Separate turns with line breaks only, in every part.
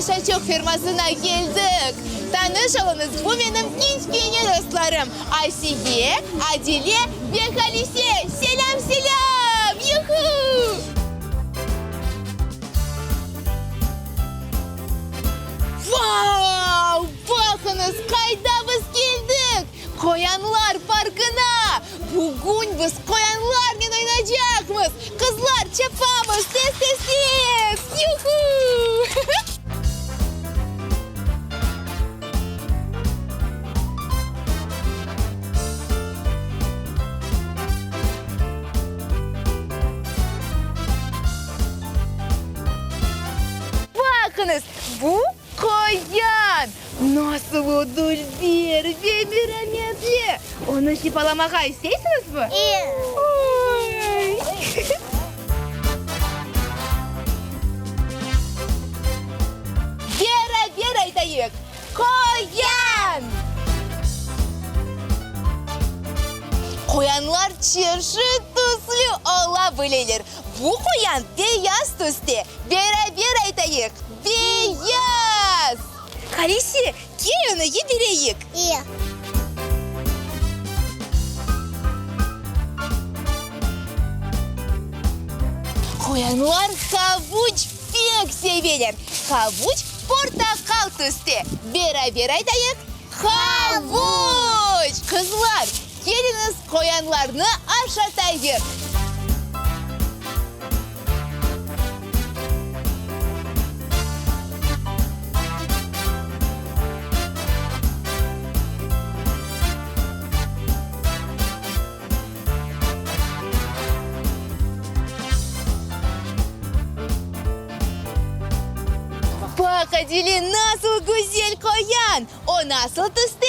Eşaçok fermasına keldik. Tanış oluñız, bu menim kiçkene dostlarım, Asiye, Adile ve Halise. Selâm, selâm! Yuhu! Vau! Baqıñız, qayda biz keldik! Qoyanlar parkına! Bugün biz qoyanlarnen oynaycaqmız! Qızlar, çapamız! Tez, tez, tez! Yuhu! Baqıñız, bu qoyan! Nasıl o dülber ve merametli! Onı sipalamağa isteysiñizmi? Oy! Beraber aytayıq, Qoyan! Qoyanlar çeşit tüslü ola bileler. Bu qoyan beyaz tüste. Beraber aytayıq, Beyaz! Halise, kel onı yibereyik.
İyi.
Qoyanlar havuç pek seveler. Havuç portaqal tüste. Beraber aytayıq, Havuç! Qızlar, keliñiz qoyanlarnı aşatayıq. Baq, Adile, nasıl güzel qoyan! O nasıl tüste?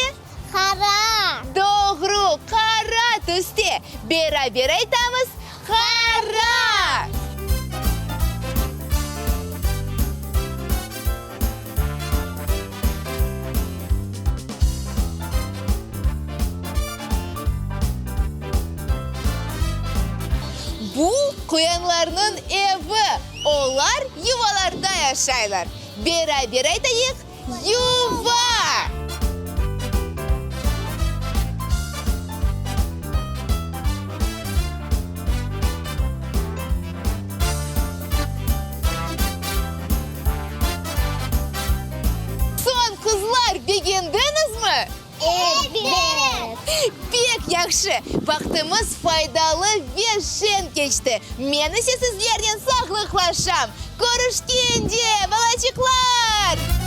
Qara.
Doğru, qara tüste. Beraber aytamız, qara! Bu, qoyanlarnıñ evi. Olar yuvalarda yaşaylar. Beraber aytayıq, yuva! Soñ, qızlar, begendiñizmi?
Ebet!
Pek yahşı! Vaqtımız faydalı ve şeñ keçti. Men ise sizlernen sağlıqlaşam. Körüşkence, balaçıqlar!